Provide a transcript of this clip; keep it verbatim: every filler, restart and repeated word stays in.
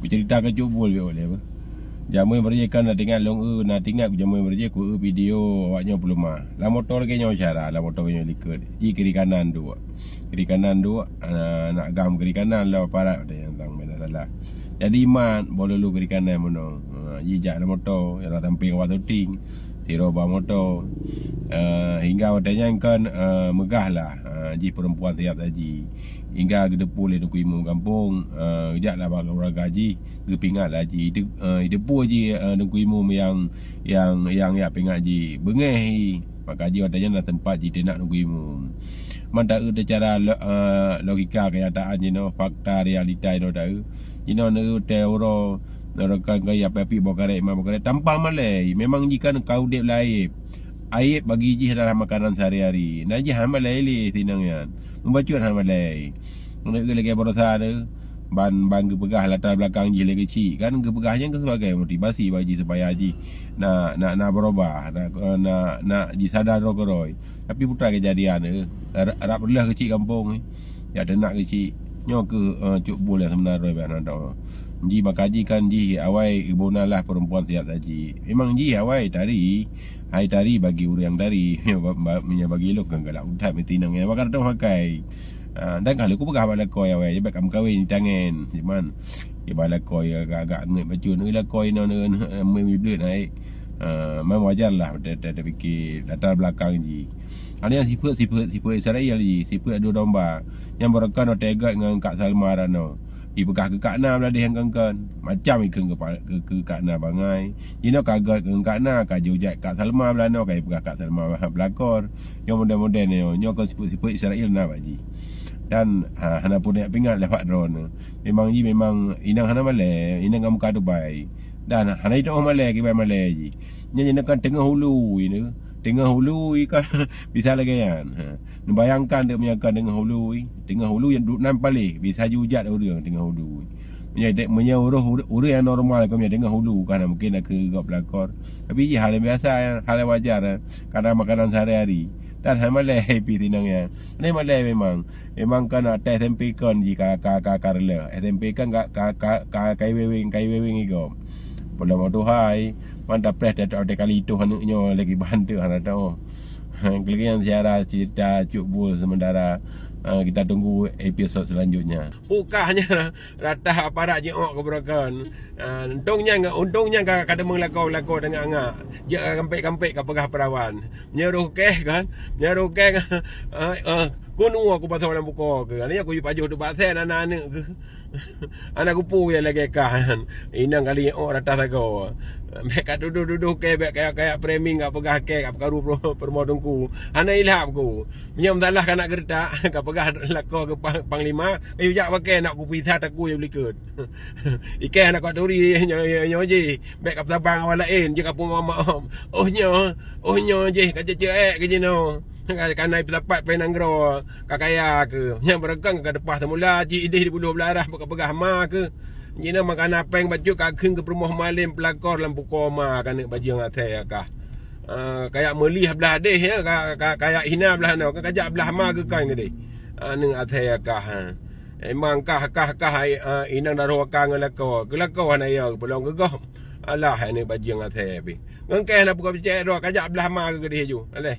Kucerita keu Cut Bul bèk ulèe beuh. Jameun beurajée kan na teuingat lôn eu, na teuingat jameun beurajée ku eu video awak nyoe peuleumah. Lam moto lagèe nyoe syara, lam moto lagèe nyoe likot. Jih kiri kanan duek. Kiri kanan duek, ah, nak gam kiri kanan lom parat watèe nyan tang bèk na salah. Jadi mat boh lulu kiri kanan bunoe. Ah, jih jak lam moto, nyang sampéng awak syuting. Sidroe ba moto. Ah, hingga watèe nyan kan, ah, meugah lah. Ah, jih peurempuan siap saji. Hingga geuteupeue lé Teungku Imum gampông, eh, geujak lah bak keuluwarga jih, geupeuingat lah jih. Ite-, eh, iteupeue jih, eh, Teungku Imum nyang, nyang, nyang jak peuingat jih. Beungèh jih. Maka jih watèe nyan na teumpat jiteunak Teungku Imum. Man taeu teucara lo-, eh, logika kenyataan jinoe, fakta realita jinoe taeu. Jinoe neueu teuh uroe, neueu rekan keu api-api boh karét, ma boh karét, tanpa malèe. Memang jih kan ka udép lam aéb. Aéb bagi jih adalah makanan sehari-hari. Na jih hana malèe lé sinong nyan. Meubacut hana malèe. Ngon lagèe baroesa tu, ban, ban geupeugah latar belakang jih lé keuchik, kan geupeugah nyan keu sebagai motivasi bagi jih supaya jih na, na, na beurubah, na, na, na jisadar droe keudroe. Tapi peue teuma keujadian tu, ra-, rab reuloh keuchik gampông ni. Jak teunak keuchik. Nyoe keuh, eh, Cut Bul nyang seumeunan droe bak na doh. Jih maka jih kan jih awai ibonalah peurempuan siap saji. Memang jih awai tari. Hai tari bagi ureueng tari. Meunyoe ba-, ba-, meunyoe bagi lôn kan galak utat meutinong nyang bakar dong hakai. Ah, dan ka lheueh kupeugah bak lakoe awai, bèk ka meukawen tangen. Cuman, iba lakoe agak-agak ngeut bacut. Neu lakoe inoe, neu, neu, meubleuet naik. Ah, memang wajar lah, ta-, ta-, tapike latar belakang jih. Ada nyang sifeuet, sifeuet, sifeuet Israel jih, sifeuet adu domba. Nyang beureukan watèe gèt ngon Kak Salma ranoe. Ipeugah keu Kak Na blah deh nyang kon-kon. Macam ikheun keu pa-, keu, keu Kak Na bangai. Jinoe ka gèt ngon Kak Na, ka jiujat Kak Salma blah noe, ka ipeugah Kak Salma pelakor. Nyoe model-model nyoe, nyoe kon sifeuet-sifeuet Israel na bak jih. Dan, ha, hana peureulèe peuingat lé awak droeneuh. Memang jih memang inong hana malèe, inong ka muka Dubai. Dan hana jiteu'oh malèe kiban malèe jih. Nyan jinoe kan teungoh ulu jinoe. Teungoh ulu kan bisa lagèe nyan. Ha. Neubayangkan teuk meunyoe kan teungoh ulu, teungoh ulu nyang duek nan paléh bisa jiujat ureueng teungoh ulu. Meunyoe dek, meunyoe ureueng, ureueng nyang normal kon meunyoe teungoh ulu kan mungkin na keu gob pelakor. Tapi jih hal nyang biasa, hal nyang wajar, kadang makanan sehari-hari. Dan hana malèe pih sinong nyan. Hana malèe memang. Memang kan watèe S M P kon jih ka, ka, ka, ka reuloh. S M P kon ka, ka, ka, ka, ka iweweng, ka iweweng igom. Peulom tuha, man tapreh teuh watèe kali tuh aneuk nyoe lagi bantu hana teu'oh. Keuleugian siara cerita Cut Bul sementara, eh, kita tunggu episod selanjutnya. Bukah nyan rata aparat jiôk keu beureukan. Ah, untông nyan, untông nyan ka, ka deungon lakoe-lakoe teungak-ngak. Jeuet kampék-kampék ka peugah peurawan. Meunyoe roh kèh kan, meunyoe roh kèh kan, ah, ah, keunoe kupasoe lam buko keuh. Nyan kupajoh teuh bak sèn aneuk-aneuk keuh. Hana kupeue nyang lagèe kah nyan. Inong kali nyoe rata sagoe. Bèk ka tudoh-tudoh kèh, bèk kayak-kayak framing, ka peugah kèh, ka peukaru peurumoh teungku. Hana ilham ku. Meunyoe meusalah ka nak geureutak, ka peugah lakoe keu pang-, panglima, ka yue jak bak kèh nak kupisah takue likot. Ikèh hana kuat turi nyoe, nyoe, nyoe jih. Bèk ka peusaban awak laén, jeuet ka peumaaf-maaf. Oh nyoe, oh nyoe jih ka ceuceuek keu jinoe. Ka, ka na peusapat pih nanggroe, ka kaya keuh. Nyang beureukan ka teupah seumula, cit idéh di puluh blah arah, bèk ka peugah ma keuh. Jinoe maka na pèng bacut ka kheun keu peurumoh malém peulakor lam pukoe ma keuneuk bajeueng asèe kah. Ah, kayak meulih blah déh, ya, ka, ka, kayak hina blah noe, ka, kajak blah ma keuh kan keudéh. Aneuk asèe kah, ha. Memang kah, kah, kah, ai, ah, inong daroe ka ngon lakoe. Keu lakoe hana ya, peulom keu gob. Alah, aneuk bajeueng asèe pih. Ngon kèh na peugot picék droe, kajak blah ma keuh keudéh ju. Aléh.